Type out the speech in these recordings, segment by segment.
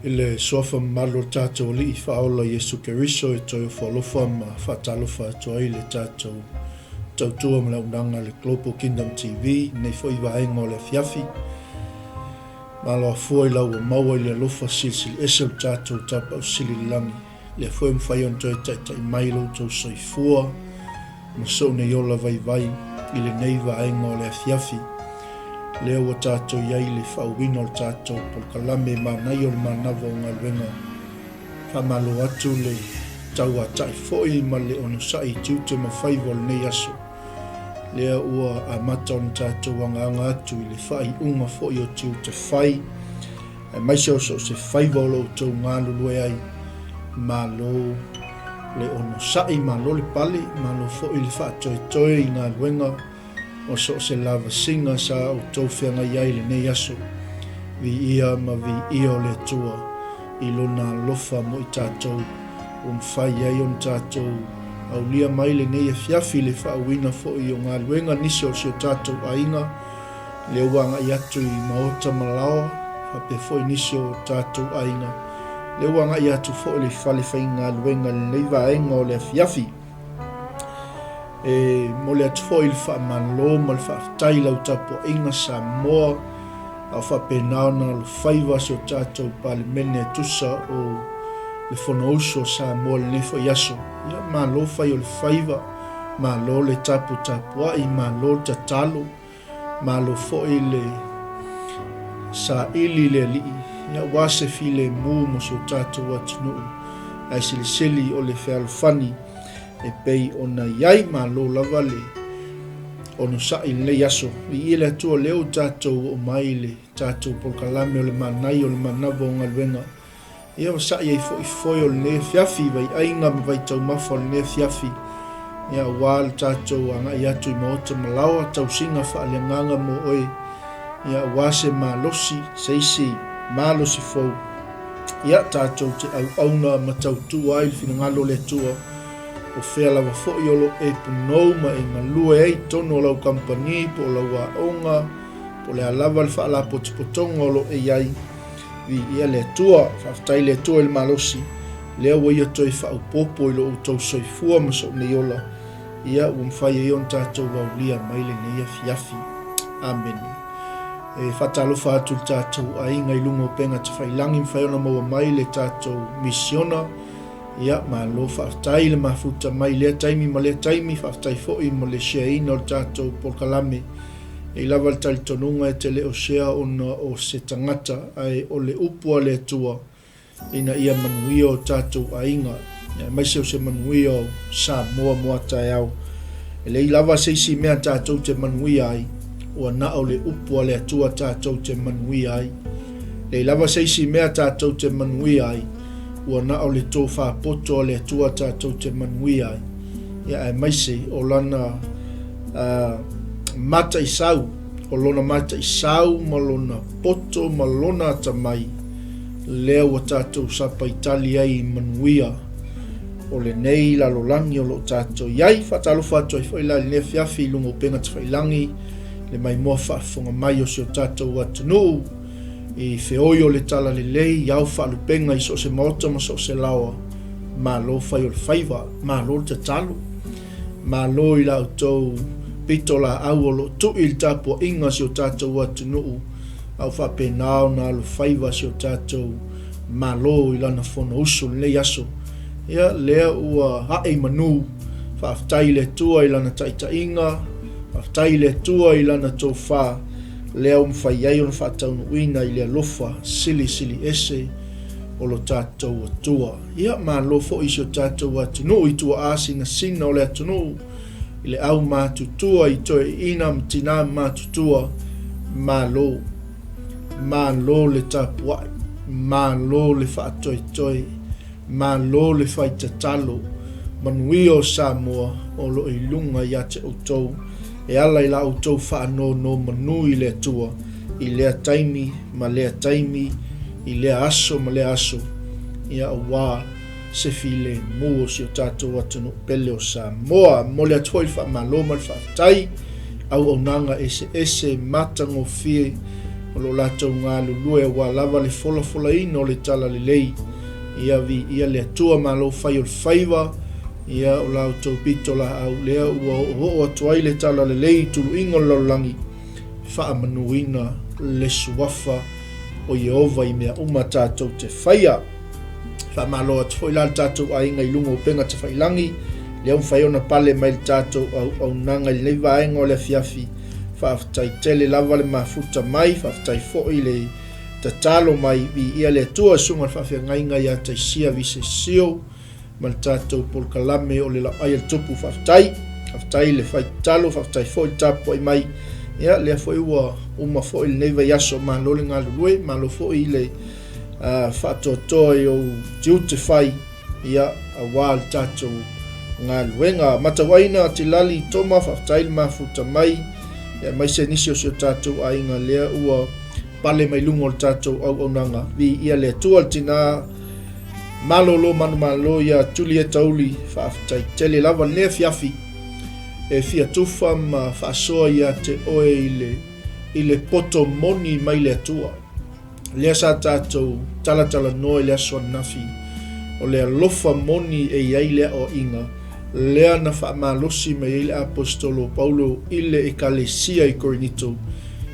I le Suafa mamalu o le tatou Alii Faaola Iesu Keriso e toe ofo alofa ma faatalofa atu ai le tatou tautua ma le auaunaga a le Global Kingdom TV i lenei foi vaega o le afiafi. Malo afua i lau ua maua i le alofa silisili ese o le tatou Tapaau Sili i le Lagi, lea foi ua mafai ona toe taitai mai lo outou soifua ma sou nei ola vaivai i lenei vaega o le afiafi. Lea ua tatou i ai i le faauuina o le tatou polokalame manaia o le manava o galuega. Faamalo atu le tauatai foi ma le onosai i tiute ma faiva o lenei aso. Lea ua amata ona tatou agaaga atu i le faaiuga foi o tiute fai, aemaise o so o se faiva o lo outou galulue ai. Malo le onosai, malo le pale, malo foi le faatoetoe i galuega o so o se lavasiga sa outou feagai ai i lenei aso. Viia ma viia o le Atua i Lona alofa mo i tatou ua mafai ai ona tatou aulia mai lenei afiafi i le faauuina foi o galuega nisi o si o tatou aiga lea ua agai atu i maota ma laoa faapea foi nisi o tatou aiga lea ua agai atu foi i le fale faigaluega i lenei vaega o le afiafi. E momoli atu foi le faamalo ma le faafetai i lau tapuaiga Samoa, a o faapena ona alofaiva si o tatou Palemene e tusa o le Fonousu a Samoa i lenei foi aso. Ia, malo fai o le faiva, malo le taputapuai, malo le tatalo. Malo foi le saili i le Alii, aua se filemu mo si o tatou atunuu, ae silisili o le fealofani e pei ona i ai. Malo lava le onosai i lenei aso. Viia le Atua o lea ua tatou oo mai i le tatou polokalame o le manaia o le manava o galuega. Ia ua sa'i ai foi foe o lenei afiafi, vaiaiga ma vaitaumafa o lenei afiafi, ia aua le tatou agai atu i maota ma laoa, tausiga faaleagaga mo oe, ia aua se malosi, se isi malosi fou, ia tatou te auauna ma tautua ai le finagalo o le Atua, o fea lava foi o lo o e punou ma e galue ai i totonu o lau kamupani po o lau aoga, po o le a lava le faalapotopotoga o lo o e i ai. Viia le Atua. Faafetai i le Atua i le malosi, lea ua Ia toe faaopoopo i lo outou soifua ma sou nei ola, ia ua mafai ai ona tatou aulia mai lenei afiafi. Amene. E faatalofa atu i le tatou aiga i luga o upega tafailagi, mafai ona maua mai le tatou misiona. Ia, malo faafetai le mafuta mai lea taimi ma lea taimi, faafetai foi mo le share ina o le tatou polokalame. E i lava le talitonuga e te le o share ona o se tagata, ae o le upu a le Atua ina ia manuia o tatou aiga, aemaise o se manuia o Samoa mo a taeao. E leai lava se isi mea tatou te manuia ai, ua na o le upu a le Atua tatou te manuia ai. Leai lava se isi mea tatou te manuia ai, ua na o le tofa poto a le Atua tatou te manuia ai, ia aemaise o Lana mataisau, o Lona mataisau ma Lona poto ma Lona atamai, lea ua tatou sapaitali ai i manuia o lenei lalolagi o lo o tatou i ai. Faatalofa atu ai foi la i lenei afiafi i luga o upega tafailagi, le maimoa faafofoga mai o si o tatou atunuu, I feoi o le talalelei, i ao faalupega i so o se maota ma so o se laoa, malo fai o le faiva, malo le tatalo. Malo i la outou pitolaau o lo o tui i le tapuaiga a si o tatou atunuu, a o faapena ona alofaiva si o tatou Malo i lana Fonousu i lenei aso. Ia, lea ua ae i manu. Faafetai i le Atua i Lana taitaiga, faafetai i le Atua i Lana tofa. Lea ua mafai ai ona faataunuuina i le alofa silisili ese o lo tatou Atua. Ia, malo foi i si o tatou atunuu i tuaa sinasina o le atunuu, i le au matutua i toeaiina ma tina matutua, malo. Malo le tapuai, malo le faatoetoe. Malo le fai tatalo, manuia o Samoa o lo o i luga ia te outou e ala i la outou faanonomanu i le Atua i lea taimi ma lea taimi, i lea aso ma lea aso, ia aua se filemu o si o tatou atunuu pele o Samoa. E momoli atu foi le faamalo ma le faafetai, auaunaga eseese matagofie. O lo o latou galulue aua lava le folafolaina o le Talalelei. Ia viia le Atua malo fai o le faiva, ia o la outou pito laau lea ua oooo atu ai le Talalelei i tuluiga o le lalolagi, faamanuina le suafa o Ieova i mea uma tatou te faia. Faamalo atu foi la le tatou aiga i luga o upega tafailagi, lea ua mafai ona pale mai le tatou auaunaga i lenei vaega o le afiafi. Faafetai tele lava le mafuta mai, faafetai foi le tatalo mai, viia le Atua, susuga i le faafeagaiga ia Taisia Visesio ma le tatou polokalame o le Lauai a le Tupu. Faafetai, faafetai le fai tatalo, faafetai foi le tapuai mai. Ia, lea foi ua uma foi lenei vaiaso, malo le galulue, malo foi le faatoatoa i ou tiute fai, ia, aua le tatou galuega. Matauaina Tilali Toma, faafetai le mafuta mai, aemaise nisi o si o tatou aiga lea ua pale mai luga o le tatou auaunaga. Viia le Atua, le tina malolo manumalo ia Julieta Uli, faafetai tele lava lenei afiafi e fia tufa ma faasoa ia te oe i le, i le poto moni mai le Atua. Lea sa tatou talatalanoa i le aso ananafi, o le alofa moni e i ai le aoaiga, lea na faamalosi mai ai le Aposetolo o Paulo i le Ekalesia i Korinito,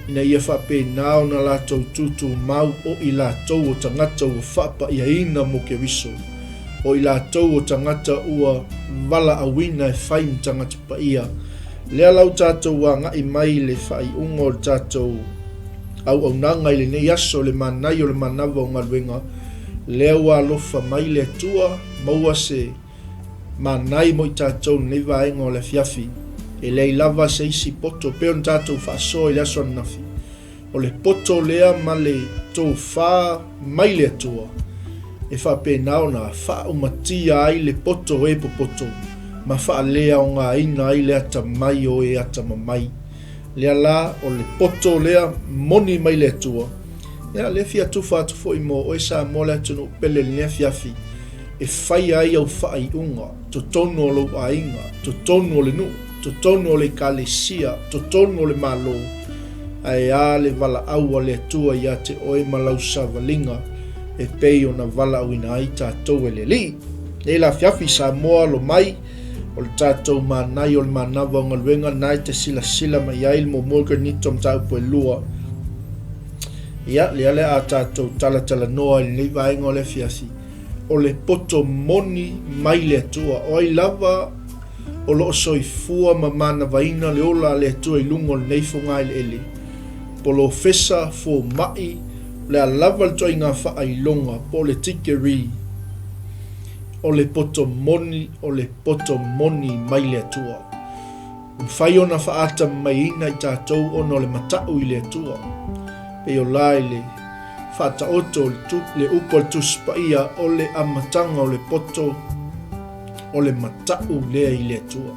ina ia faapena ona latou tutumau o i latou o tagata ua faapa'iaina mo Keriso, o i latou o tagata ua valaauina e fai ma tagata paia. Lea la ua tatou aga'i mai i le faaiuga o le tatou auaunaga i lenei aso, le manaia o le manava o galuega, lea ua alofa mai le Atua, maua se manai mo i tatou i lenei vaega o le afiafi. E leai lava se isi poto, pei ona tatou faasoa i le aso ananafi, o le poto lea ma le tofa mai le Atua, e faapena ona faaumatia ai le poto o e popoto ma faaleaogaina ai le atamai o e atamamai. Lea la, o le poto lea moni mai le Atua. Ia, lea fia tufa atu foi mo oe Samoa le atunuu pele i lenei afiafi, e faia ai au faaiuga, totonu o lou aiga, totonu o le nuu, totonu o le ekalesia, totonu o le Malo, ae a le valaau a le Atua ia te oe ma lau savaliga e pei ona valaauina ai tatou e le Alii. Nei la afiafi Samoa alo mai, O le tatou manaia o le manava o galuega na e te silasila mai ai le muamua Korinito mataupu e 2. Ia, lea le a tatou talatalanoa i lenei vaega o le afiafi. O le poto moni mai le Atua. O ai lava o lo o soifua ma manavaina le ola a le Atua i luga o lenei fogaeleele. Polofesa, foma'i, o le a lava le ituaiga faailoga po o le tikeri. O le poto moni, o le poto moni mai le Atua. Ua mafai ona faatamaiina i tatou ona o le mata'u i le Atua. Pei o la i le faataoto o le upu a le Tusi Paia, o le amataga o le poto, o le mata'u lea i le Atua.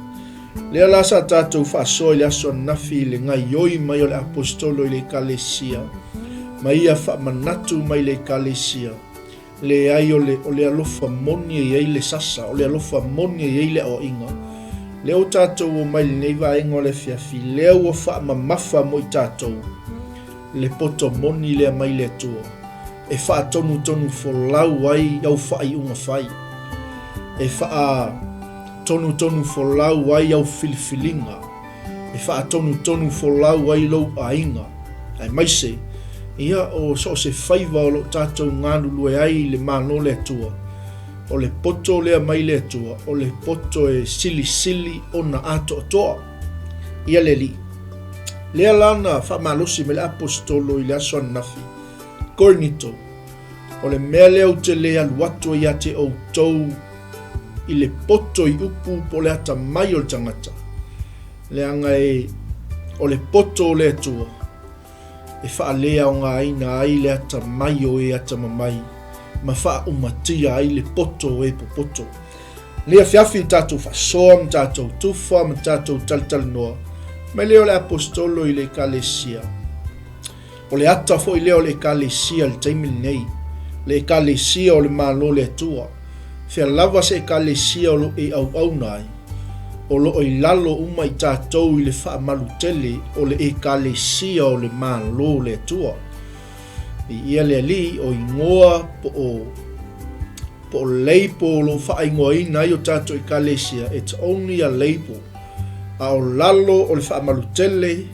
Lea la sa tatou faasoa i le aso ananafi i le gaioi mai o le Aposetolo i le Ekalesia, ma ia faamanatu mai i le Ekalesia, Leai, o le, o le alofa moni e i ai le sasa, o le alofa moni e i ai le aoaiga. Lea ua tatou omai i lenei vaega o le afiafi, lea ua faamamafa mo i tatou le poto moni lea mai le Atua, e faatonutonu folau ai au faaiuga fai, e faatonutonu folau ai au filifiliga, e faatonutonu folau ai lou aiga, aemaise, ia, o so o se faiva o lo o tatou galulue ai i le Malo o le Atua, o le poto lea mai le Atua, o le poto e silisili ona atoatoa. Ia le Alii. Lea la na faamalosi mai le Aposetolo i le aso ananafi, Korinito, o le mea lea ou te le alu atu ai ia te outou i le poto i upu po o le atamai o le tagata, leaga e o le poto o le Atua e faaleaogaina ai le atamai o e atamamai ma faaumatia ai le poto o e popoto. Lenei afiafi i tatou faasoa ma tatou tufa ma tatou talatalanoa mai lea o le Aposetolo i le Ekalesia. O le ata foi lea o le Ekalesia i le taimi lenei, le Ekalesia o le Malo o le Atua. Fea lava se Ekalesia o lo o e auauna ai, o lo o i lalo uma i tatou i le faamalu tele o le Ekalesia o le Malo o le Atua. Viia le Alii, o igoa po o po o label o lo o faaigoaina ai o tatou Ekalesia, it's only a label. A o lalo o le faamalutele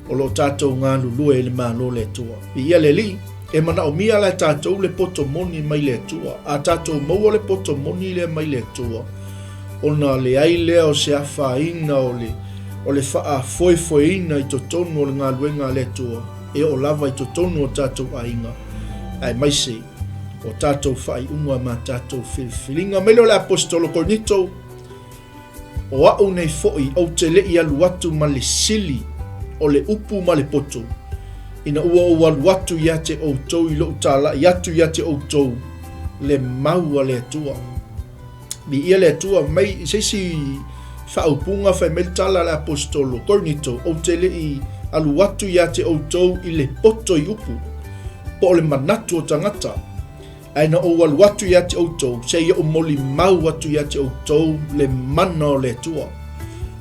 o lo o tatou galulue i le Malo o le Atua. Viia le Alii, e manaomia la e tatou le poto moni mai le Atua. A tatou maua le poto moni lea mai le Atua, ona leai lea o se afaina o le o le faafoefoeina i totonu o le galuega a le Atua, e oo lava i totonu o tatou aiga, aemaise o tatou faaiuga ma tatou filifiliga. Mai lea o le Aposetolo Korinito, O a'u nei fo'i ou te le i alu atu ma le sili o le upu ma le poto, ina ua ou alu atu ia te outou i lo'u tala'i atu ia te outou le mau a le Atua. Viia le Atua, mai i se isi faaupuga fai mai le tala a le Aposetolo Korinito, ou te le i alu atu ia te outou i le poto i upu, po o le manatu o tagata, Ae na ou alu atu ia te outou, seia ou molimau atu ia te outou le mana o le Atua,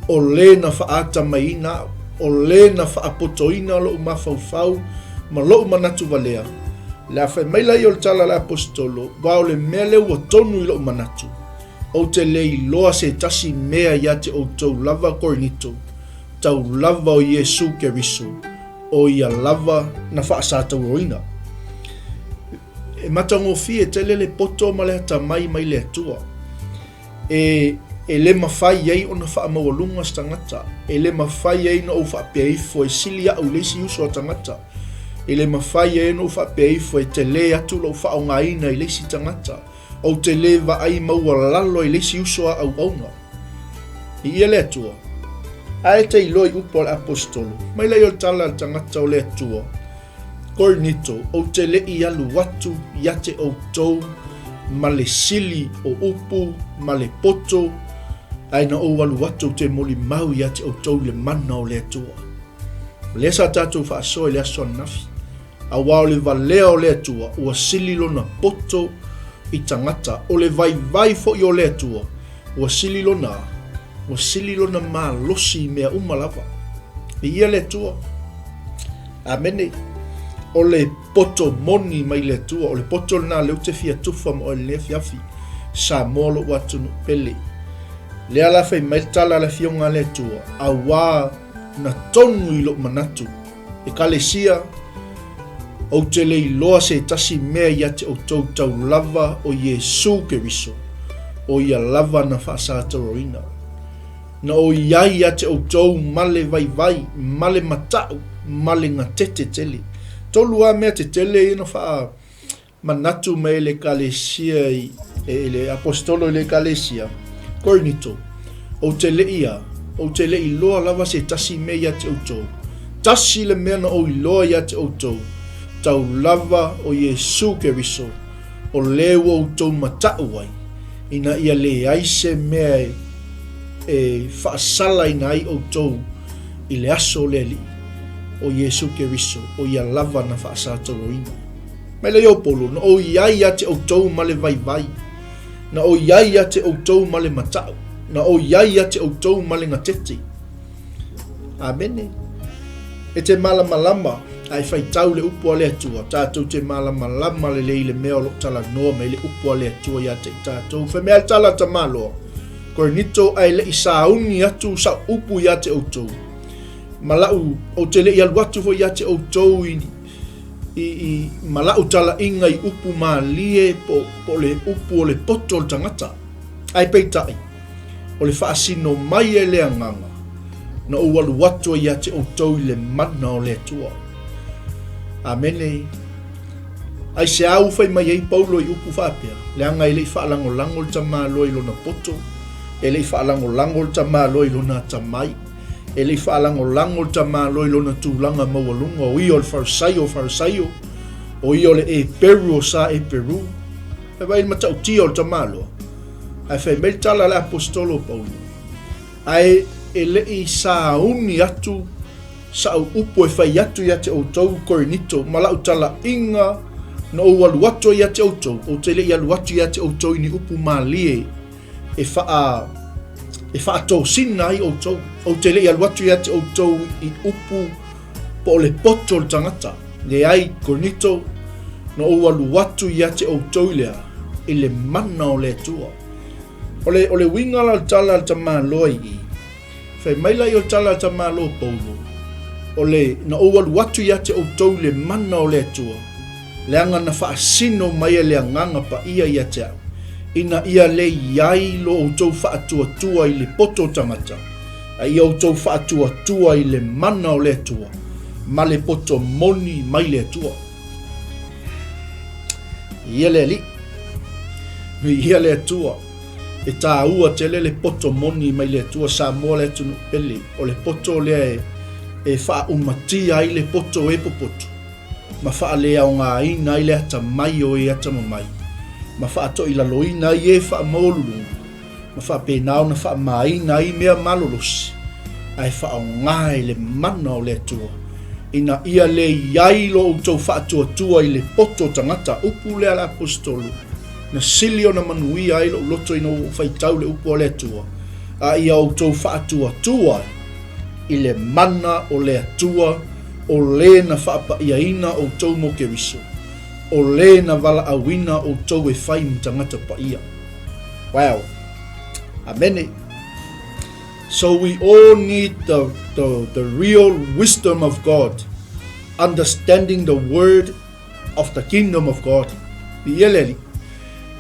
o le na faatamaiina au, o le na faapotoina lou mafaufau ma lou manatu valea. Le a fai mai la ia o le tala a le Aposetolo, Aua o le mea lea ua tonu i lou manatu, ou te le iloa se tasi mea ia te outou lava Korinito, tau lava o Iesu Keriso, o ia lava na faasatauroina. E matagofie tele le poto ma le atamai mai le Atua. E, e le mafai ai ona faamaualuga se tagata. E le mafai ai ona ou faapea ifo e sili a'u i le isi uso a tagata. E le mafai ai ona ou faapea ifo e tele atu lou faaaogaina i le isi tagata. Ou te le vaai maualalo i le isi uso a auauna. Viia le Atua. Ae te iloa i upu a le Aposetolo, mai lea o le tala a le tagata o le Atua, Korinito, ou te le i alu atu ia te outou ma le sili o upu ma le poto, ae na ou alu atu ou te molimau ia te outou i le mana o le Atua. O lea sa tatou faasoa i le aso ananafi, aua o le valea o le Atua ua sili lona poto i tagata, o le vaivai foi o le Atua ua sili lona, ua sili lona malosi i mea uma lava. Viia le Atua. Amene. O le poto moni mai le Atua, o le poto lena lea ou te fia tufa ma oe i lenei afiafi. Samoa lou atunuu pele. Lea la fai mai le tala a le Afioga a le Atua, auā na tonu i lou manatu, Ekalesia, ou te le iloa se tasi mea ia te outou tau lava o Iesu Keriso, o ia lava na faasatauroina. Na o i ai ia te outou ma le vaivai, ma le mata'u, ma le gatete tele. Tolu a mea tetele ia na faa manatu mai e le Ekalesia i, e le Aposetolo i le Ekalesia, Korinito, ou te le i a, ou te le i loa lava se tasi mea ia te outou. Tasi le mea na ou iloa ia te outou, tau lava o Iesu Keriso, o le ua outou mata'u ai, ina ia leai se mea e, e faasalaina ai outou i le aso o le Alii, o Iesu Keriso, o ia lava na faasatauroina. Mai lea o Paulo, na ou i ai ia te outou ma le vaivai, na ou i ai ia te outou ma le mata'u, na ou i ai ia te outou ma le gatete. Amene. E te malamalama, a e faitau le upu a le Atua, tatou te malamalama lelei i le mea o lo o talanoa mai le upu a le Atua ia te i tatou. Fai mai a le tala a Tamaloa, Korinito ae le i sauni atu sa'u upu ia te outou, ma la'u, ou te le i alu atu foi ia te outou i, i, i, ma la'u talaiga i upu malie po, po o le upu o le poto o le tagata. Ae peitai, o le faasino mai e le Agaga, na ou alu atu ai ia te outou i le mana o le Atua. Amene. Aisea ua fai mai ai Paulo i upu faapea? Leaga e le i faalagolago le tamaloa i lona poto, e le i faalagolago le tamaloa i lona atamai, e le i faalagolago le tamaloa i lona tulaga maualuga, o ia o le Farisaio o Farisaio, o ia o le Eperu o sa Eperu. E vaai i le matautia o le tamaloa, ae fai mai le tala a le Aposetolo o Paulo, Ae e le i sauni atu sa'u upu e fai atu ia te outou, Korinito, ma la'u talaiga na ou alu atu ai ia te outou, ou te le i alu atu ia te outou i ni upu malie e faa e faatosina ai outou, ou te le i alu atu ia te outou i upu po o le poto o le tagata. Leai, Korinito, Na ou alu atu ia te outou i le a? I le mana o le Atua. O le, o le uiga la o le tala a le tamaloa i i, fai mai la i o le tala a le tamaloa Paulo, o le, na ou alu atu ia te outou i le mana o le Atua, leaga na faasino mai e le Agaga Paia ia te au, ina ia le i ai lo outou faatuatua i le poto o tagata, a ia outou faatuatua i le mana o le Atua, ma le poto moni mai le Atua. Ia le Alii. Viia le Atua. E tāua tele le poto moni mai le Atua Samoa le atunuu pele. O le poto lea e, e faaumatia ai le poto e popoto ma faaleaogaina ai le atamai o e atamamai ma faatoilaloina ai e faamaualuluga ma faapena ona faamāina ai mea malolosi, ae faaaoga i le mana o le Atua, ina ia le i ai lo outou faatuatua i le poto o tagata, upu lea a le Aposetolo, na sili ona manuia ai lou loto ina ua ou faitau le upu a le Atua, a ia outou faatuatua ai i le mana o le Atua, o le na faapaiaina outou mo Keriso, o le na valaauina outou e fai ma tagata paia. Wow. Amene. So we all need the, the, the real wisdom of God, understanding the word of the kingdom of God. I ia le ali.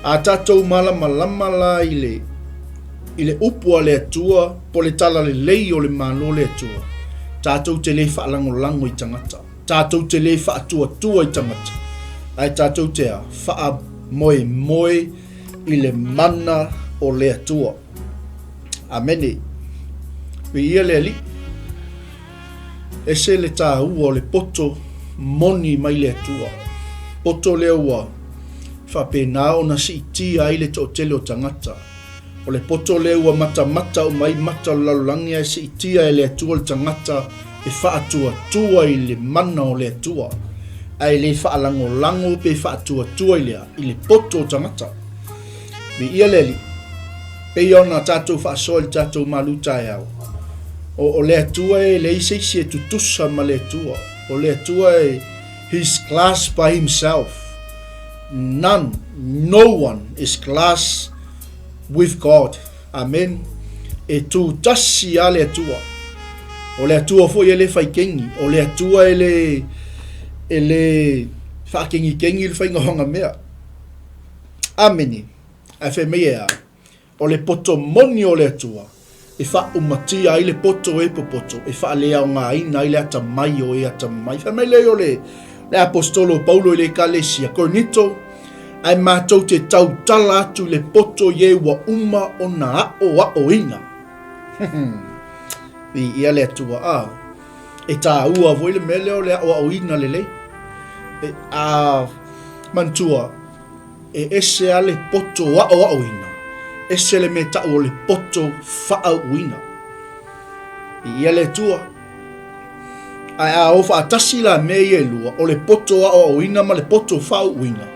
A tātou malamalama la i le, i le upu a le Atua, po le tala lelei o le Malo le Atua, tātou te le whaalangolago i tangata. Tātou te le whaatuatua i tangata. Ae tātou te a, whaa moe moe i le mana o le Atua. Amene. Viia le Alii. Ese le tāua o le poto moni mai le Atua. Poto lea ua faapena ona siitia ai le toatele o tagata. O le poto lea ua matamata uma ai mata o le lalolagi ae siitia e le Atua le tagata e faatuatua i le mana o le Atua, ae le faalagolago pe faatuatua i le a? I le poto o tagata. Viia le Alii. Pei ona tatou faasoa i le tatou malu taeao, o, o le Atua e leai se isi e tutusa ma le Atua. O le Atua e, He's class by himself. None, no one is class with God. Amen. E tū tasi a le Atua. O le Atua foi e le fai kengi. O le Atua e le, e le whaakengikengi le whainga honga mea. Amene. Ae whai mai e a. O le poto moni o le Atua, e faaumatia ai le poto e popoto, e faaleaogaina ai le atamai o e atamai. Fai mai lea o le, le apostolo o Paulo i le ekalesia, Korinito, ae matou te tautala atu i le poto i e ua uma ona aʻoaʻoina. Viia le Atua. A, e tāua foi le mea lea o le aʻoaʻoina lelei. E, a, manatua, e ese a le poto aʻoaʻoina, ese le mea taʻu o le poto faauuina. Viia le Atua. Ae a o faatasi la mea ia e lua, o le poto aoaoina ma le poto faauuina,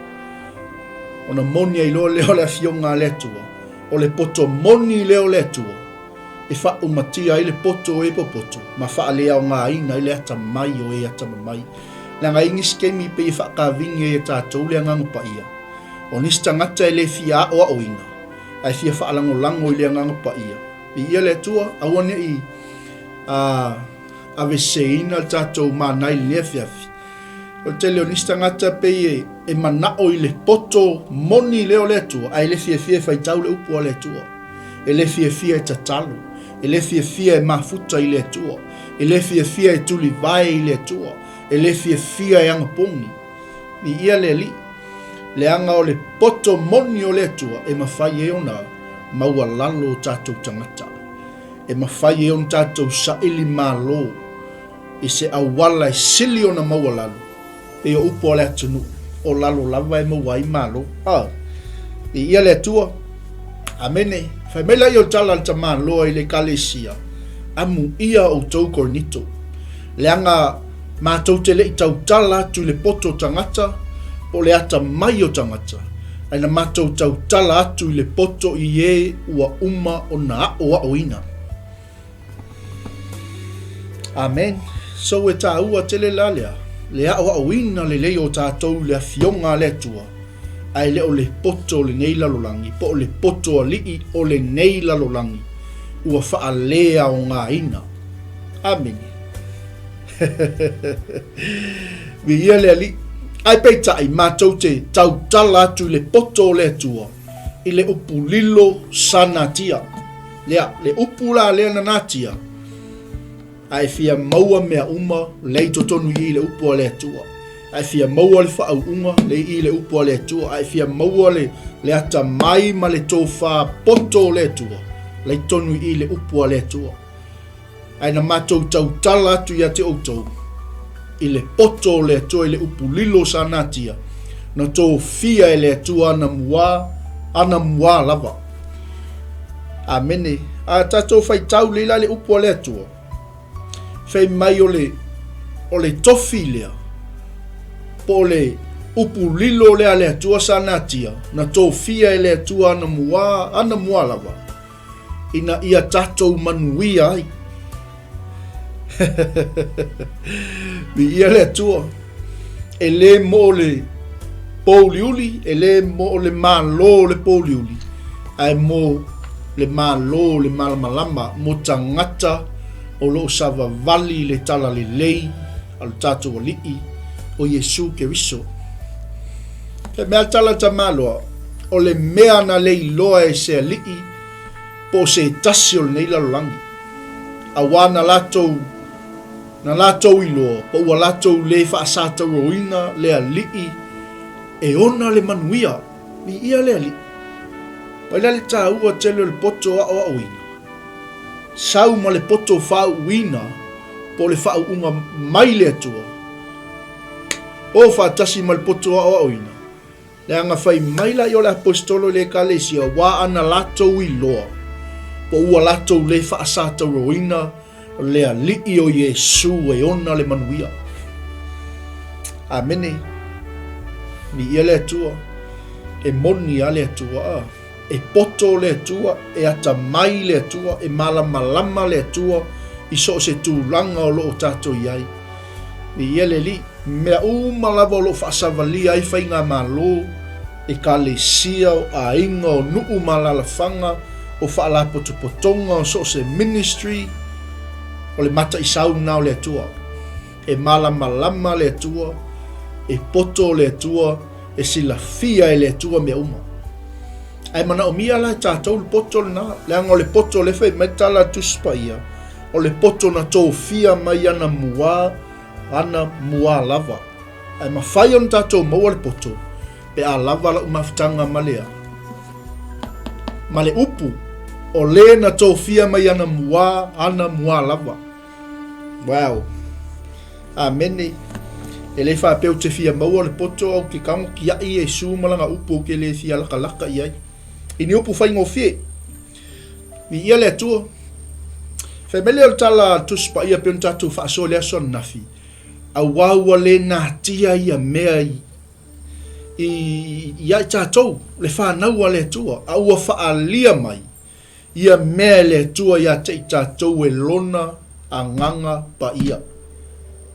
ona moni ai loa lea o le Afioga a le Atua, o le poto moni lea o le Atua, e faaumatia ai le poto e popoto, ma faaleaogaina ai le atamai o e atamamai. Leaga e i ai nisi taimi pei e faakavini ai e tatou le Agaga Paia. O nisi tagata e le fia aoaoina, ae fia faalagolago i le Agaga Paia. Viia le Atua, aua ne i a aveseina le tatou mana i lenei afiafi. O le tele o nisi tagata pei e, e manao i le poto moni lea o le Atua, ae le fiafia e faitau le upu a le Atua. E le fiafia e tatalo, e le fiafia e mafuta i le Atua, e le fiafia e tulivae i le Atua, e le fiafia e agapogi. Viia le Alii, leaga o le poto moni o le Atua e mafai ai ona maualalo o tatou tagata. E mafai ai ona tatou saili malo i se auala e sili ona maualalo, pei o upu a le atunuu, o lalo lava e maua ai malo. A, viia le Atua. Amene. Fai mai laia o le tala a le tamaloa i le Ekalesia, Amuia outou Korinito, leaga matou te le i tautala atu i le poto o tagata, po o le atamai o tagata, ae na matou tautala atu i le poto i e ua uma ona aʻoaʻoina. Amen. So e tāua tele la lea. le aoaoina lelei o tatou i le Afioga a le Atua, ae le o le poto o lenei lalolagi, po o le poto alii o lenei lalolagi, ua faaleaogaina. Amene. Viia le Alii. Ae peitai, matou te tautala atu i le poto o le Atua, i le upu lilo sa natia. Lea, le upu la lea na natia, A e fia maua mea uma, lei totonu i i le upu a le Atua. A e fia maua le faauuga, lei i i le upu a le Atua. A e fia maua le, le atamai ma le tofā poto o le Atua, lei tonu i i le upu a le Atua. Ae na matou tautala atu ia te outou, i le poto o le Atua i le upu lilo sa natia, na tofia e le Atua ana muā, ana muā lava. Amene. A tatou faitau lei la le upu a le Atua, fai mai o le, o le tofi lea, po o le upu lilo lea a le Atua sa natia, na tofia e le Atua ana muā, ana muā lava, ina ia tatou manuia ai. Viia le Atua. E lē mo le pōuliuli, e lē mo le Malo o le pōuliuli, ae mo le Malo o le malamalama, mo tagata o lo o savavali i le talalelei a lo tatou Alii o Iesu Keriso. He mea tala tamaloa, o le mea na le iloa e se alii po o se tasi o lenei lalolagi, auā na latou na latou iloa po ua latou le faasatauroina le alii e ona le manuia. Viia le Alii. Pai la le taua tele o le poto aoaoina, sau ma le poto faauuina po o le faauuga mai le Atua, o faatasi ma le poto aoaoina. Leaga fai mai la i o le Aposetolo i le Ekalesia, ua ana latou iloa, po ua latou le faasatauroina le Alii o Iesu e ona le manuia. Amene. Viia le Atua. E moni a le Atua. A. E poto le Atua, e atamai le Atua, e malamalama le Atua i so o se tulaga o lo o tatou i ai. Viia le Alii. Mea uma lava o lo o faasavalia ai faigamalo, ekalesia, o aiga, o nuu ma alaalafaga, o faalapotopotoga, o so o se ministry, o le mataisau lena o le Atua. E malamalama le Atua, e poto le Atua, e silafia e le Atua mea uma. Ae manaomia la e tatou le poto lena, leaga o le poto lea e fai mai le tala a le Tusi Paia, o le poto na tofia mai ana muā, ana muā lava. Ae mafai ona tatou maua le poto pe a lava lau mafutaga ma le a? Ma le upu, o le na tofia mai ana muā, ana muā lava. Wow. Amene. E le faapea ou te fia maua le poto ae ou te tago kiaʻi Iesu ma lana upu ou te le fia lakalaka i ai. I ni upu faigofie. Viia le Atua. Fai mai lea o le tala a le Tusi Paia pei ona tatou faasoa i le aso ananafi, auā ua le natia ia mea i, i, iā i tatou, le fanau a le Atua, a ua faaalia mai ia mea e le Atua iā te i tatou e Lona Agaga Paia.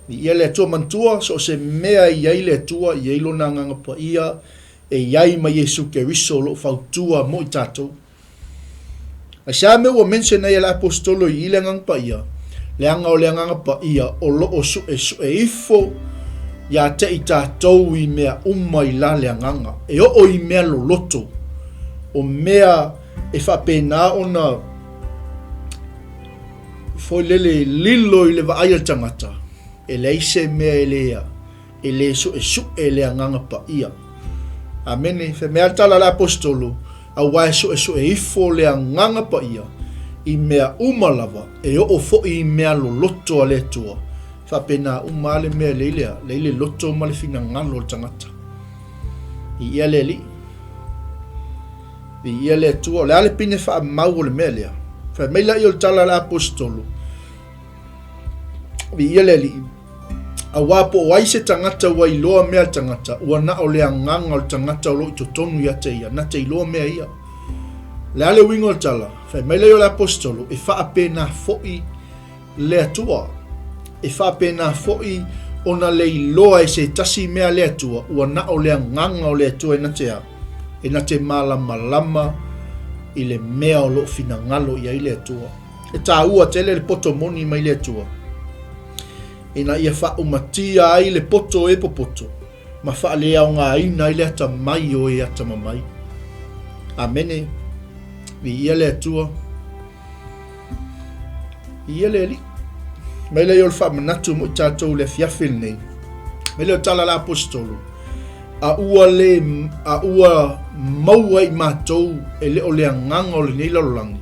Viia le Atua manatua, so o se mea e i ai le Atua, e i ai Lona Agaga Paia, e i ai ma Iesu Keriso o lo o fautua mo i tatou. Aisea mea ua mention ai e le Aposetolo i i le Agaga Paia? Leaga o le Agaga Paia o lo o suesue ifo iā te i tatou i mea uma i la le Agaga, e oo i mea loloto, o mea e faapena ona foi lele lilo i le vaai a le tagata, e leai se mea e le e le suʻesuʻe le Agaga Paia. Amene. Fai mai a le tala a le Aposetolo, Auā e suʻesuʻe ifo le Agaga Paia i mea uma lava, e oo foʻi i mea loloto a le Atua. Faapena uma a le mea lei lea, lei le loto ma le finagalo o le tagata. Viia le Alii. Viia le Atua. O le a le pine faamau o le mea lea? Fai mai laia o le tala a le Aposetolo, Viia le Alii. Auā po o ai se tagata ua iloa mea a le tagata, ua na o le agaga o le tagata o lo o i totonu ia te ia, na te iloa mea ia. O le a le uiga o le tala? Fai mai lea o le Aposetolo, e faapena foi le Atua. E faapena foi Ona le iloa e se tasi mea a le Atua, ua na o le Agaga o le Atua e na te a, e na te malamalama i le mea o lo o finagalo i ai le Atua. E taua tele le poto moni mai le Atua, ina ia faaumatia ai le poto e popoto, ma faaleaogaina ai le atamai o e atamamai. Amene. Viia le Atua. Viia le Alii. Mai lea o le faamanatu mo i tatou i le afiafi lenei. Mai lea o tala a le Aposetolo. A ua le, a ua maua i matou e le o le agaga o lenei lalolagi,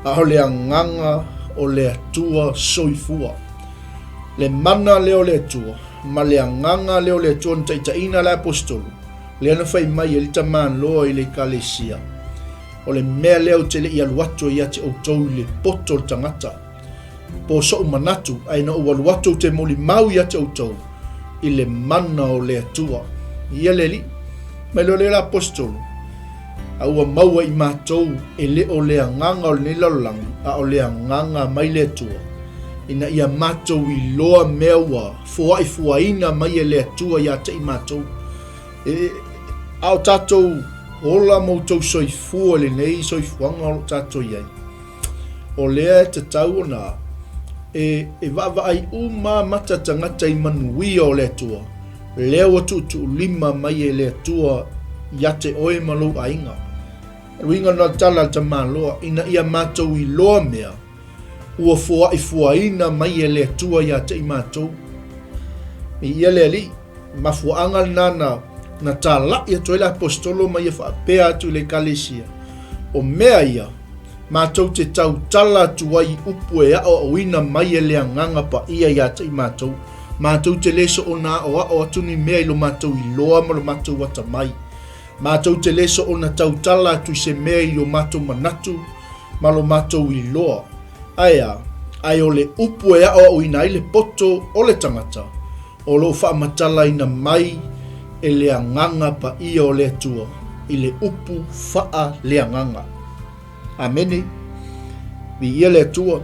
a o le agaga o le Atua soifua. Le mana lea o le Atua, ma le agaga lea o le Atua na taitaiina le Aposetolo, lea na fai mai ai le tamaloa i le Ekalesia, O le mea lea ou te le i alu atu ai ia te outou i le poto o le tagata, po o soʻu manatu, ae na ou alu atu ou te molimau ia te outou i le mana o le Atua. Ia le Alii, mai loa lea le Aposetolo, a ua maua i matou e le o le agaga o lenei lalolagi, a o le agaga mai le Atua, ina ia matou iloa mea ua foaifuaina mai e le Atua ia te i matou. E, a o tatou ola ma outou soifua i lenei soifuaga o lo o tatou i ai, o lea e tatau ona e, e vaavaai uma mata tagata i manuia o le Atua, lea ua tuutuulima mai e le Atua ia te oe ma lou aiga. O le uiga lena o le tala a le tamaloa, ina ia matou iloa mea, ua foaifuaina mai e le Atua ia te i matou. Viia le Alii, mafuaaga lena na, na talai atu ai le Aposetolo ma ia faapea atu i le Ekalesia, O mea ia, matou te tautala atu ai i upu e aoaoina mai e le Agaga Paia ia te i matou. Matou te le soona aoao atu ni mea i lo matou iloa ma lo matou atamai. Matou te le soona tautala atu i se mea i o matou manatu ma lo matou iloa. Ae a? Ae o le upu e aoaoina ai le poto o le tagata, o lo o faamatalaina mai e le Agaga Paia o le Atua i le upu faaleagaga. Amene. Viia le Atua.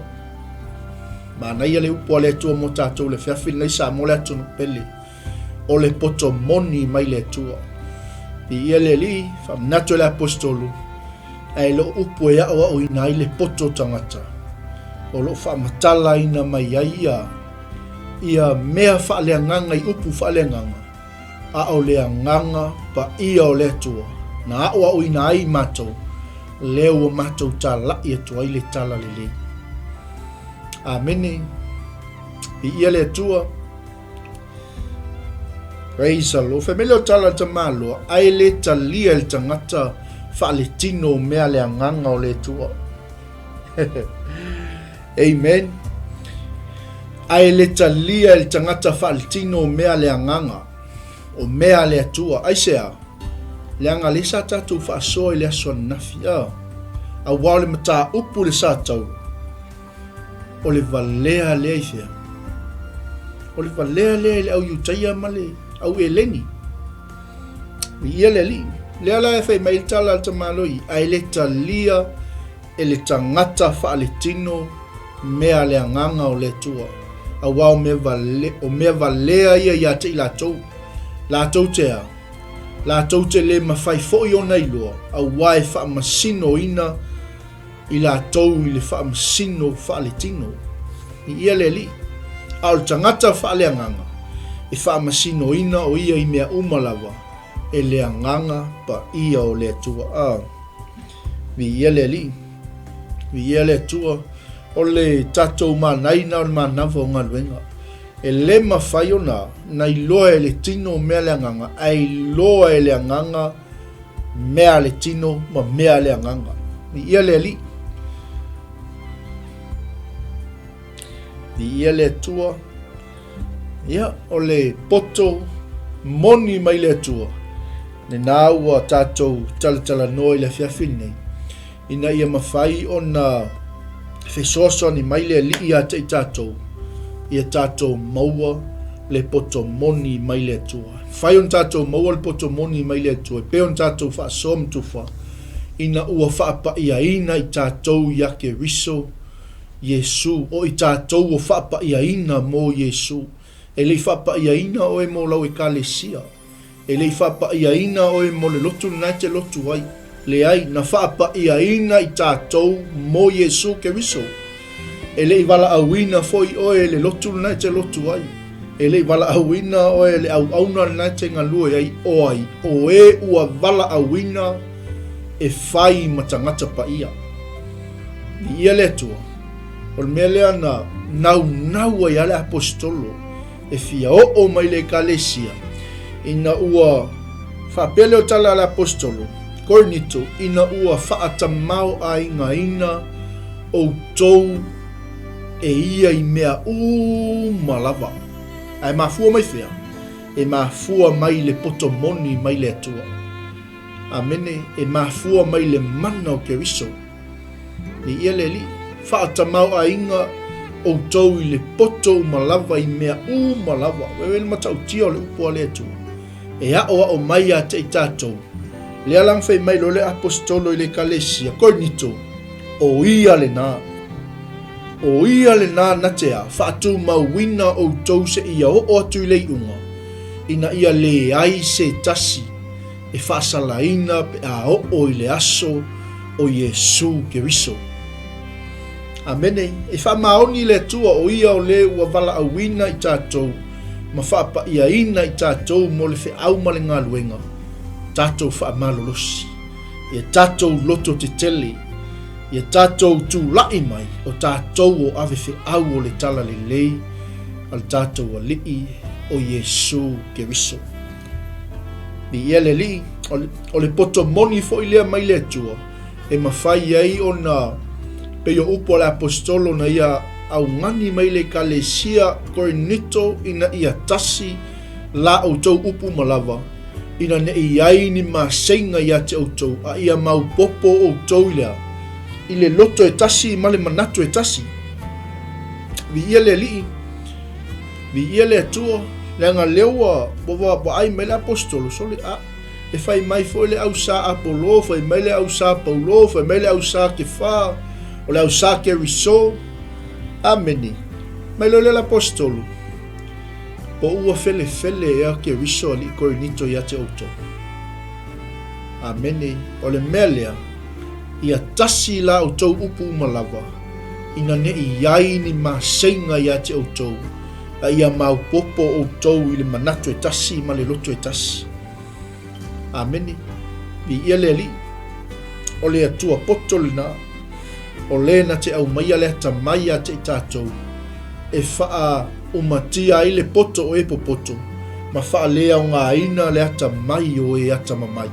Manaia le upu a le Atua mo tatou i le afiafi lenei Samoa le atunuu pele. O le poto moni mai le Atua. Viia le Alii, faamanatu e le Aposetolo, ae le o upu e aoaoina ai le poto o tagata, o lo o faamatalaina mai ai ia, ia mea faaleagaga i upu faaleagaga, a o le agaga paia o le Atua, na aoaoina ai matou, lea ua matou talai atu ai le tala lelei. Amene. Viia le Atua. Praise the Lord. Fai mai le o tala le tamaloa, ae le talia e le tagata faaletino o mea le agaga o le Atua. Amen. Ae le talia e le tagata faaletino o mea le agaga o mea le Atua. Aisea? Leaga lea sa tatou faasoa i le aso ananafi. Ah. Aua o le mataupu le sa tau. O le valea lea i fea? O le valea lea i le au Iutaia ma le au Eleni. Viia le Alii. Lea la e fai mai le tala a le tamaloa ae le talia e le tagata faaletino mea a le agaga o le Atua. Aua o mea vale, o mea valea ia ia te i latou. Latou te a? Latou te le mafai foi ona iloa, aua e faamasinoina i latou i le faamasino faaletino. Viia le Alii. A o le tagata faaleagaga, e faamasinoina o ia i mea uma lava e le Agaga Paia o le Atua. A. Viia le Alii. Viia le Atua. O le tatou manaina o le manava o galuega. E le mafai ona na iloa e le tino mea le agaga, ae iloa e le agaga mea a le tino ma mea a le agaga. Viia le Alii. Viia le Atua. Ia, o le poto moni mai le Atua. Lena ua tatou talatalanoa i le afiafi lenei, ina ia mafai ona fesoasoani mai le Alii ia te i tatou, ia tatou maua le poto moni mai le Atua. Mafai ona tatou maua le poto moni mai le Atua e pei ona tatou faasoa ma tufa, ina ua faapaiaina i tatou ia Keriso Iesu, o i tatou ua faapaiaina mo Iesu. E le i faapa'iaina oe mo lau Ekalesia. E le i faapa'iaina oe mo le lotu lena e te lotu ai. Leai, na faapa'iaina i tatou mo Iesu Keriso. E le i valaauina foi oe e le lotu lena e te lotu ai. E le i valaauina oe e le auauna lena e te galue ai, o ai, o e ua valaauina e fai ma tagata paia. Viia le Atua, o le mea lea na naunau ai lava le Aposetolo e fia oo mai i le Ekalesia, ina ua faapea lea o tala a le Aposetolo, Korinito, ina ua faatamaoaigaina outou e ia i mea uma lava. Ae mafua mai fea? E mafua mai i le poto moni mai le Atua. Amene, e mafua mai i le mana o Keriso. Viia le Alii. Faatamaoaiga outou i le poto uma lava i mea uma lava. Vaai le matautia o le upu a le Atua. E aʻoaʻo mai ia te i tatou. Lea la na fai mai loa le Aposetolo i le Ekalesia, Korinito, o ia lena. O ia lena na te a, faatumauina outou seia oo atu i le iuga, ina ia leai se tasi e faasalaina pe a oo i le aso o Iesu Keriso. Amene. E faamaoni le Atua o ia o le ua valaauina i tatou ma faapa'iaina i tatou mo le feau ma le galuega, tatou faamalolosi, ia tatou loto tetele, ia tatou tula'i mai o tatou o ave feau o le Talalelei a le tatou Alii o Iesu Keriso. Viia le Alii, o le poto moni foi lea mai le Atua, e mafai ai ona pei o upu a le Aposetolo na ia augani mai le Ekalesia Korinito ina ia tasi la outou upu uma lava, ina ne i ai ni maseiga ia te outou, a ia maopopo outou i le a? I le loto e tasi ma le manatu e tasi. Viia le Alii, viia le Atua, leaga lea ua vaai mai le Aposetolo, sole, a. E fai mai foi le au sa Apolo, fai mai le au sa Paulo, fai mai le au sa Kefa, o le au sa Keriso. Amene. Mai loa lea le Aposetolo, po ua felefele ea Keriso alii Korinito ia te outou. Amene. O le mea lea, ia tasi la outou upu uma lava, ina ne i ai ni maseiga ia te outou, a ia maopopo outou i le manatu e tasi ma le loto e tasi. Amene. Viia le Alii. O le Atua poto lena, o le na te aumaia le atamai ia te i tatou, e faaumatia ai le poto o e popoto, ma faaleaogaina le atamai o e atamamai.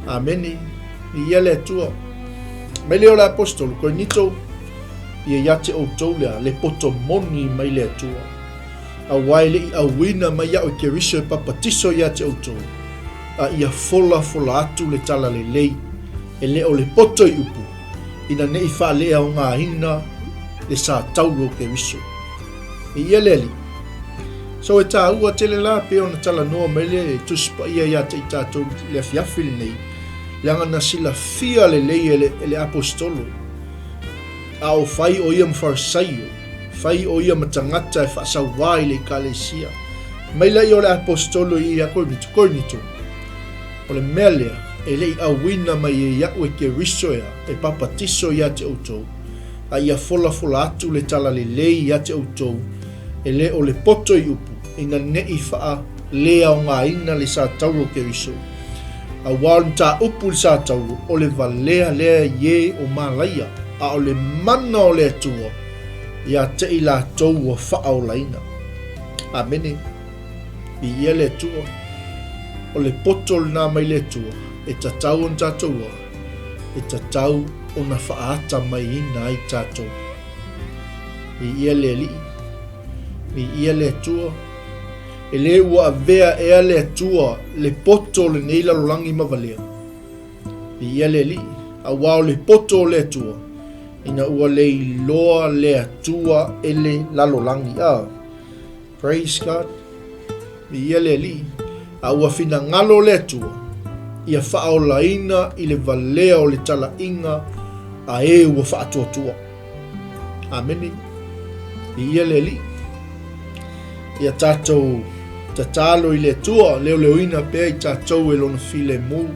Amene. Viia le Atua. Mai lea o le Aposetolo, Korinito, ia ia te outou lea, le poto moni mai le Atua. Aua e le i auina mai au e Keriso e papatiso ia te outou, a ia folafola atu le talalelei, e le o le poto i upu, ina ne i faaleaogaina le sa taulu o Keriso. Viia le Alii. So e taua tele la pei ona talanoa mai le Tusi Paia ia te i tatou i le afiafi lenei, leaga na silafia lelei e le, e le Aposetolo, a o fai o ia ma Farisaio, fai o ia ma tagata e faasauā i le Ekalesia. Mai laia o le Aposetolo i ia Korinito, Korinito, o le mea lea e le i auina mai e iaʻu e Keriso ea e papatiso ia te outou, a ia folafola atu le talalelei ia te outou, e le o le poto i upu, ina ne i faaleaogaina le sa tauro o Keriso. Aua o le mataupu i le sa tauro, o le valea lea i e o malaia, a o le mana o le Atua ia te i latou ua faaolaina. Amene. Viia le Atua. O le poto lena mai le Atua, e tatau ona tatou a, e tatau ona faaata-maiina ai tatou. Viia le Alii. Viia le Atua. E le ua avea ea le Atua le poto o lenei lalolagi ma valea. Viia le Alii. Aua o le poto o le Atua, ina ua le iloa le Atua e le lalolagi. Ah, praise God. Viia le Alii. A ua finagalo le Atua, ia faaolaina i le valea o le talaiga a e ua faatuatua. Amene. Viia le Alii. Ia tatou tatalo i le Atua, leoleoina pea i tatou e Lona filemu,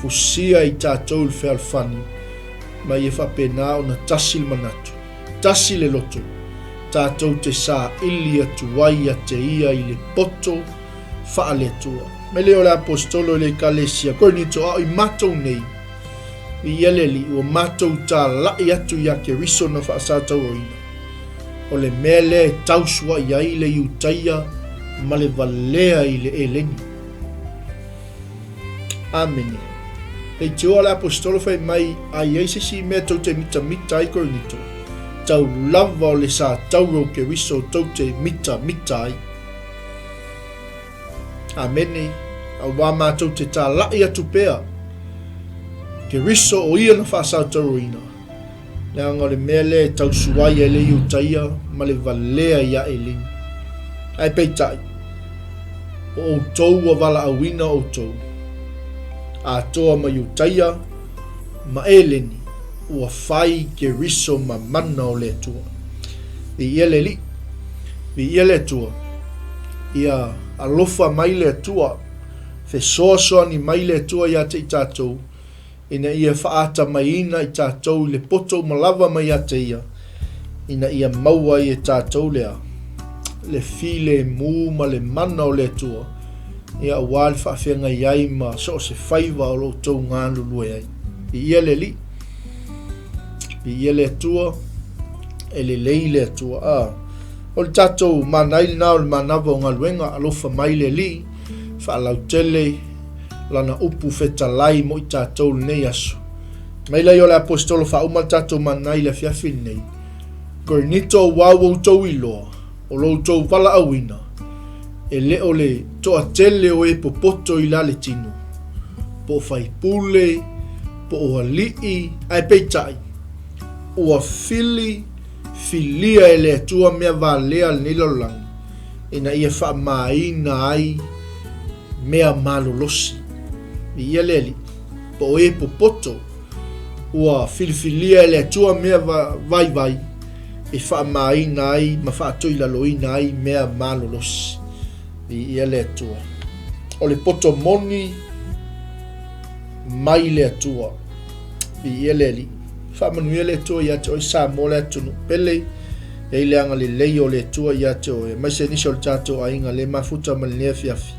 fusia i tatou i le fealofani, ma ia faapena ona tasi le manatu, tasi le loto, tatou te saili atu ai ia te Ia i le poto faale-Atua. Mai lea o le Aposetolo i le Ekalesia Korinito, a o i matou nei, viia le Alii, ua matou talai atu ia Keriso na faasatauaina. O le mea lea e tausua'i ai le Iutaia ma le valea i le Eleni. Amene. Leitioa le Aposetolo fai mai, A i ai se isi mea tou te mitamita ai Korinito, tau lava o le satauro o Keriso tou te mitamita ai. Amene. Auā matou te tāla'i atu pea, Keriso o ia na faasatauroina, Leaga o le mea lea e tausuai ai le Iutaia ma le valea iā Eleni. Ae peitai, o outou ua valaauina outou, atoa ma Iutaia ma Eleni, ua fai Keriso ma mana o le Atua. Viia le Alii, viia le Atua, ia alofa mai le Atua, fesoasoani mai le Atua ia te i tatou, ina ia faatamaiina i tatou i le poto uma lava mai ia te Ia, ina ia maua ai e tatou le a? Le filemu ma le mana o le Atua, ia aua le faafeagai ai ma so o se faiva o lo outou galulue ai. Viia le Alii, viia le Atua, e lelei le Atua. A, o le tatou manai lena o le manava o galuega, alofa mai le Alii, faalautele Lana upu fetalai mo i tatou lenei aso. Mai lai o le Aposetolo faauma le tatou mana i le afiafi lenei. Korinito aua ua outou iloa, o lo outou valaauina, e le o le toatele o e popoto i la le tino, po o faipule, po o alii, ae peitai, ua fili filia e le Atua mea valea lenei lalolagi, ina ia faamāina ai mea malolosi. Viia le Alii, po o e popoto, ua filifilia e le Atua mea vaivai e faamāina ai ma faatoilaloina ai mea malolosi. Viia le Atua. O le poto moni mai le Atua. Viia le Alii. Faamanuia le Atua ia te oe Samoa le atunuu pele. E i ai le agalelei o le Atua ia te oe, aemaise nisi o le tatou aiga le mafuta ma lenei afiafi,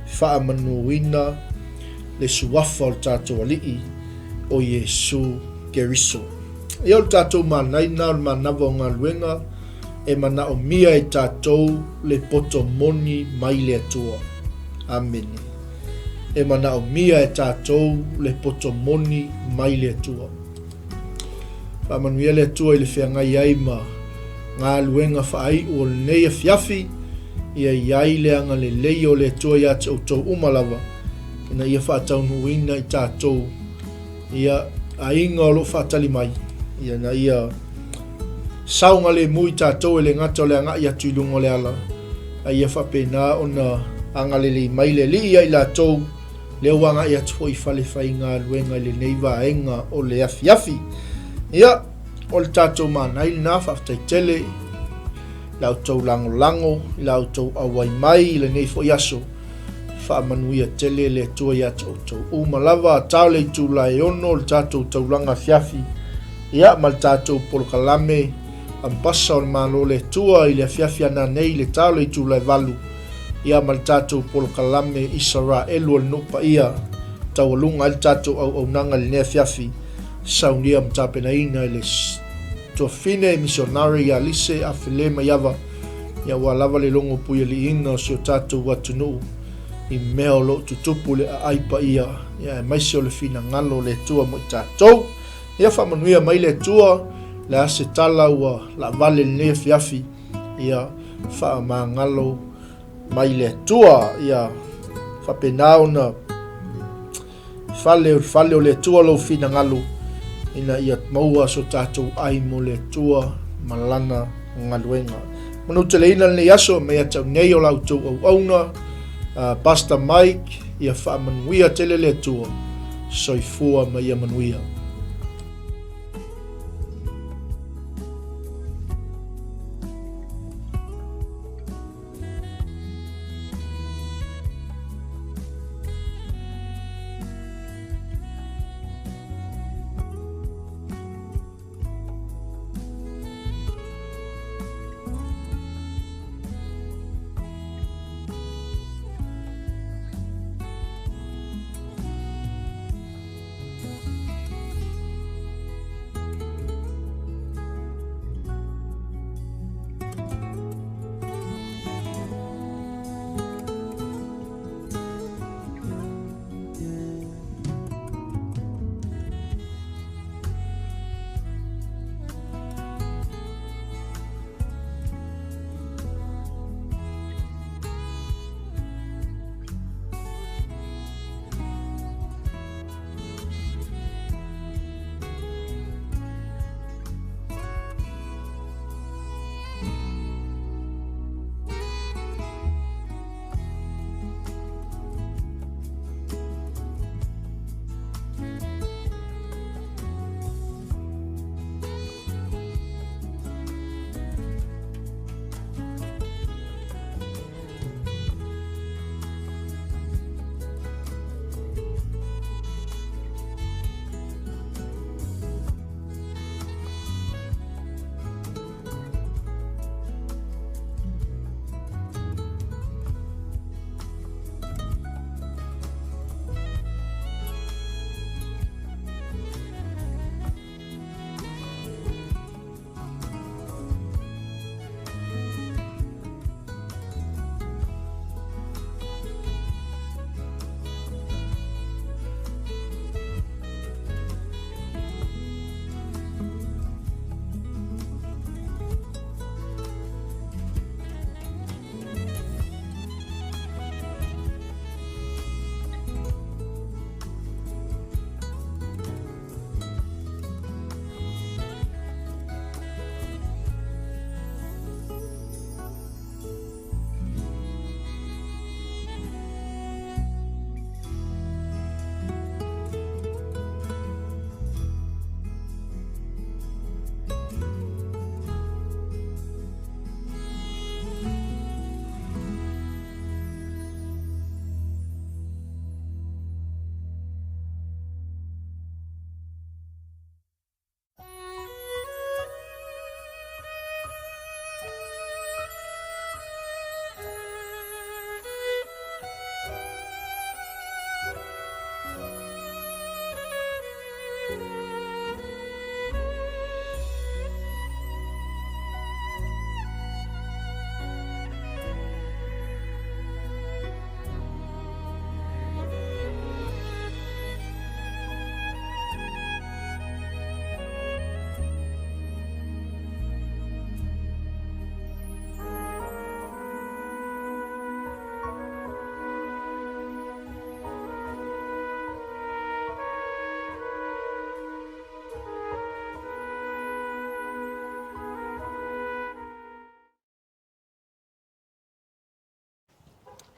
faamanuina le suafa o le tatou Alii, o Iesu Keriso. Ia o le tatou manaina o le manava o galuega e manaomia e tatou le poto moni mai le Atua. Amene. E manaomia e tatou le poto moni mai le Atua. Faamanuia le Atua i le feagai ai ma galuega faaiu o lenei afiafi, ia i ai le agalelei o le Atua ia te outou uma lava, ina ia faataunuuina i tatou ia aiga o lo o faatali mai, ia ina ia saogalemu i tatou e le gata o le agai atu i luga o le ala, a ia faapena ona agalelei mai le Alii ia i latou Lea ua agai atu foi i fale faigaluega i lenei vaega o le afiafi. Ia, o le tatou manai lena, faafetai tele i la outou lagolago, i la outou auai mai i lenei foi aso. Faamanuia tele le Atua ia te outou uma lava. Tao le itula e ono o le tatou taulaga afiafi, ia, ma le tatou polokalame Ambasa o le Malo o le Atua i le afiafi ana nei i le tao le itula e valu. Ia ma le tatou polokalame Isaraelu o le nuu paia, taualuga ai le tatou auaunaga i lenei afiafi, saunia ma tapenaina e le Tuafine Misionare ia Lise Afele Maiava, ia aua lava le logo puialiiina o si o tatou atunuu i mea o lo o tutupu i le aai paia, ia aemaise o le finagalo o le Atua mo i tatou. Ia faamanuia mai le Atua, le a se tala ua laavale i lenei afiafi, ia faamagalo mai le Atua, ia faapena ona fale o le fale o le Atua lou finagalo, ina ia maua so tatou ai mo le Atua ma lana galuega. Manuteleina lenei aso mai ia te au nei o la outou auauna, uh, Pastor Mike, ia faamanuia tele le Atua, soifua ma ia manuia.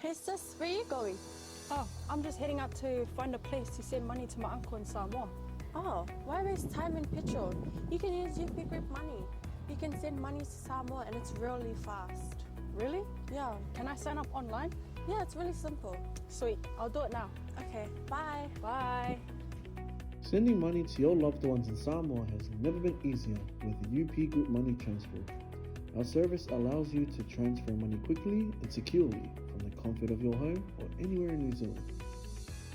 Hey sis, where you going? Oh, I'm just heading out to find a place to send money to my uncle in Samoa. Oh, why waste time and petrol? You can use UP Group Money. You can send money to Samoa and it's really fast. Really? Yeah. Can I sign up online? Yeah, it's really simple. Sweet, I'll do it now. Okay, bye. Bye. Sending money to your loved ones in Samoa has never been easier with UP Group Money Transfer. Our service allows you to transfer money quickly and securely from the comfort of your home or anywhere in New Zealand.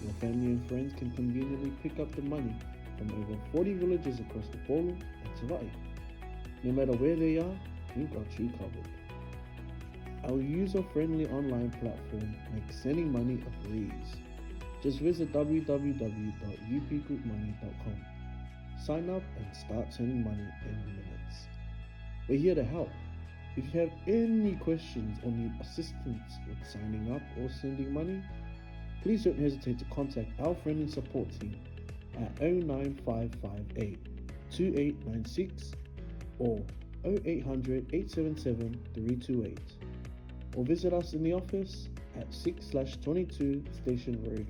Your family and friends can conveniently pick up the money from over 40 villages across Upolu and Savai'i. No matter where they are, we've got you covered. Our user-friendly online platform makes sending money a breeze. Just visit www.upgroupmoney.com. Sign up and start sending money in minutes. We're here to help. If you have any questions or need assistance with signing up or sending money, please don't hesitate to contact our friendly support team at 09558 2896 or 0800 877 328 or visit us in the office at 6/22 Station Road,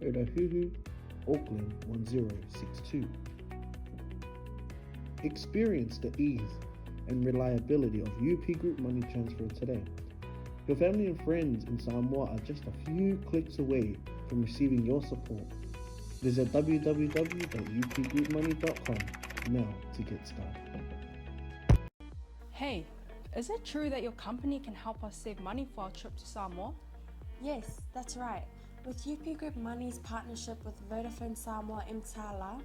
Otahuhu, Auckland 1062. Experience the ease and reliability of UP Group Money Transfer today. Your family and friends in Samoa are just a few clicks away from receiving your support. Visit www.upgroupmoney.com now to get started. Hey, is it true that your company can help us save money for our trip to Samoa? Yes, that's right. With UP Group Money's partnership with Vodafone Samoa Mtala,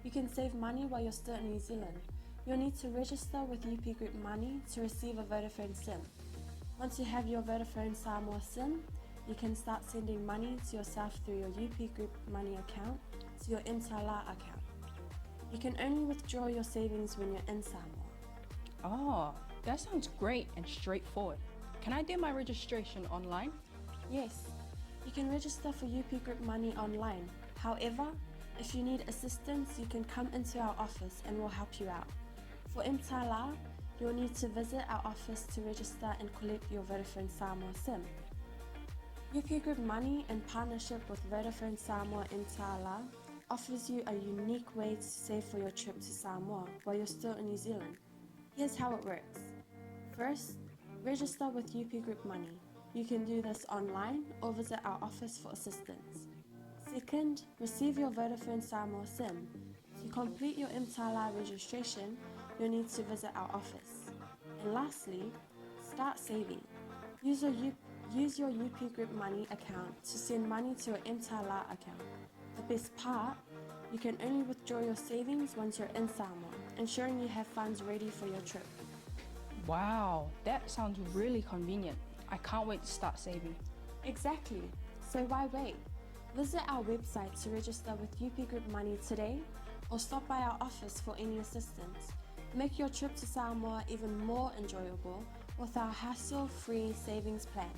you can save money while you're still in New Zealand. You'll need to register with UP Group Money to receive a Vodafone SIM. Once you have your Vodafone Samoa SIM, you can start sending money to yourself through your UP Group Money account to your Mtala account. You can only withdraw your savings when you're in Samoa. Oh, that sounds great and straightforward. Can I do my registration online? Yes, you can register for UP Group Money online. However, if you need assistance, you can come into our office and we'll help you out. For Mtala, you'll need to visit our office to register and collect your Vodafone Samoa SIM. UP Group Money, in partnership with Vodafone Samoa Mtala, offers you a unique way to save for your trip to Samoa while you're still in New Zealand. Here's how it works. First, register with UP Group Money. You can do this online or visit our office for assistance. Second, receive your Vodafone Samoa SIM. To complete your Mtala registration, you'll need to visit our office. And lastly, start saving. Use your, U- use your UP Group Money account to send money to your Mtala account. The best part, you can only withdraw your savings once you're in Samoa, ensuring you have funds ready for your trip. Wow, that sounds really convenient. I can't wait to start saving. Exactly. So why wait? Visit our website to register with UP Group Money today or stop by our office for any assistance. Make your trip to Samoa even more enjoyable with our hassle-free savings plan.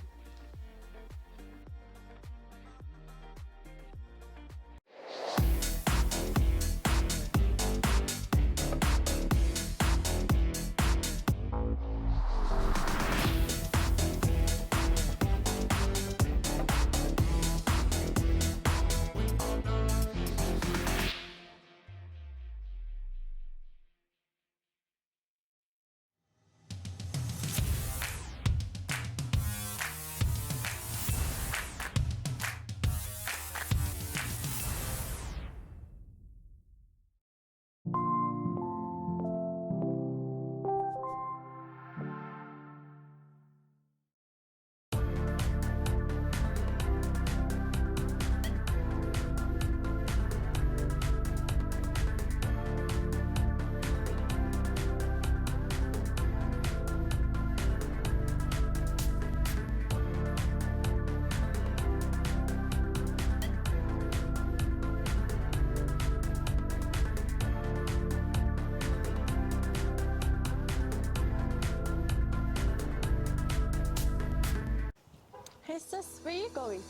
Hey sis, where you going?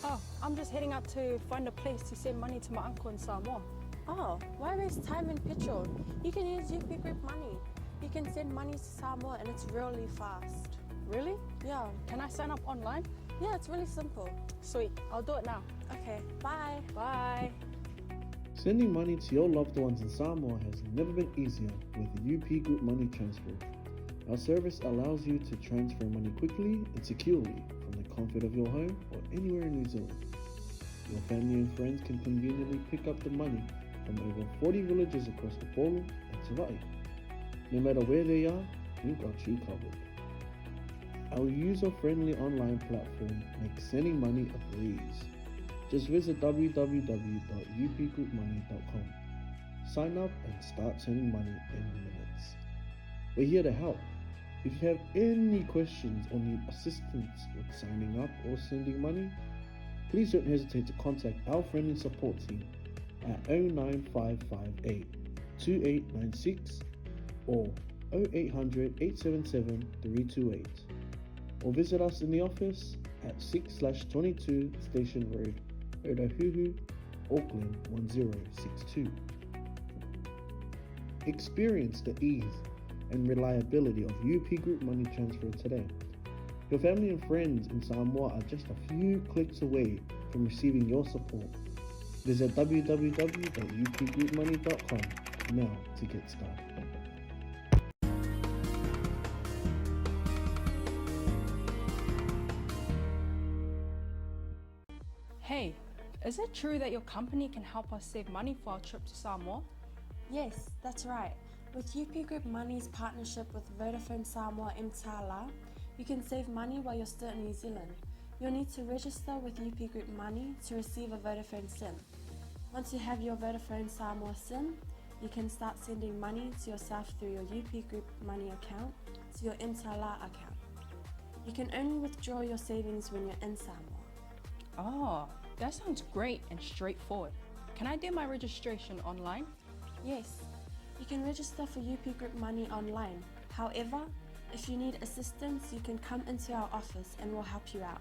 Oh, I'm just heading out to find a place to send money to my uncle in Samoa. Oh, why waste time and petrol? You can use UP Group Money. You can send money to Samoa and it's really fast. Really? Yeah. Can I sign up online? Yeah, it's really simple. Sweet, I'll do it now. Okay, bye. Bye. Sending money to your loved ones in Samoa has never been easier with UP Group Money Transfer. Our service allows you to transfer money quickly and securely from the comfort of your home or anywhere in New Zealand. Your family and friends can conveniently pick up the money from over 40 villages across Upolu and Savaii. No matter where they are, we've got you covered. Our user-friendly online platform makes sending money a breeze. Just visit www.upgroupmoney.com. Sign up and start sending money in minutes. We're here to help. If you have any questions or need assistance with signing up or sending money, please don't hesitate to contact our friendly support team at 09558 2896 or 0800 877 328 or visit us in the office at 6/22 Station Road, Otahuhu, Auckland 1062. Experience the ease and reliability of UP Group Money Transfer today. Your family and friends in Samoa are just a few clicks away from receiving your support. Visit www.upgroupmoney.com now to get started. Hey, is it true that your company can help us save money for our trip to Samoa? Yes, that's right. With UP Group Money's partnership with Vodafone Samoa Mtala, you can save money while you're still in New Zealand. You'll need to register with UP Group Money to receive a Vodafone SIM. Once you have your Vodafone Samoa SIM, you can start sending money to yourself through your UP Group Money account to your Mtala account. You can only withdraw your savings when you're in Samoa. Oh, that sounds great and straightforward. Can I do my registration online? Yes, you can register for UP Group Money online. However, if you need assistance, you can come into our office and we'll help you out.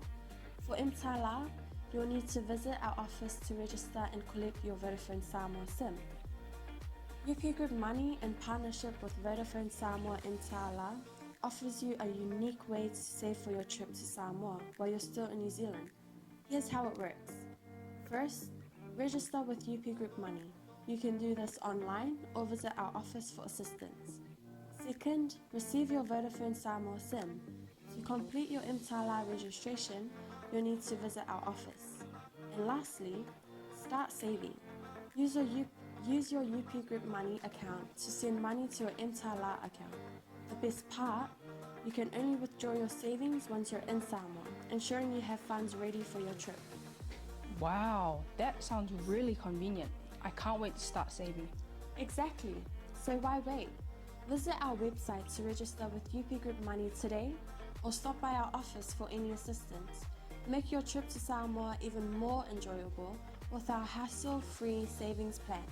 For Mtala, you'll need to visit our office to register and collect your Vodafone Samoa SIM. UP Group Money, in partnership with Vodafone Samoa Mtala, offers you a unique way to save for your trip to Samoa while you're still in New Zealand. Here's how it works. First, register with UP Group Money. You can do this online or visit our office for assistance. Second, receive your Vodafone Samoa SIM. To complete your Mtala registration, you'll need to visit our office. And lastly, start saving. Use your, U- use your UP Group Money account to send money to your Mtala account. The best part, you can only withdraw your savings once you're in Samoa, ensuring you have funds ready for your trip. Wow, that sounds really convenient. I can't wait to start saving. Exactly. So why wait? Visit our website to register with UP Group Money today or stop by our office for any assistance. Make your trip to Samoa even more enjoyable with our hassle free savings plan.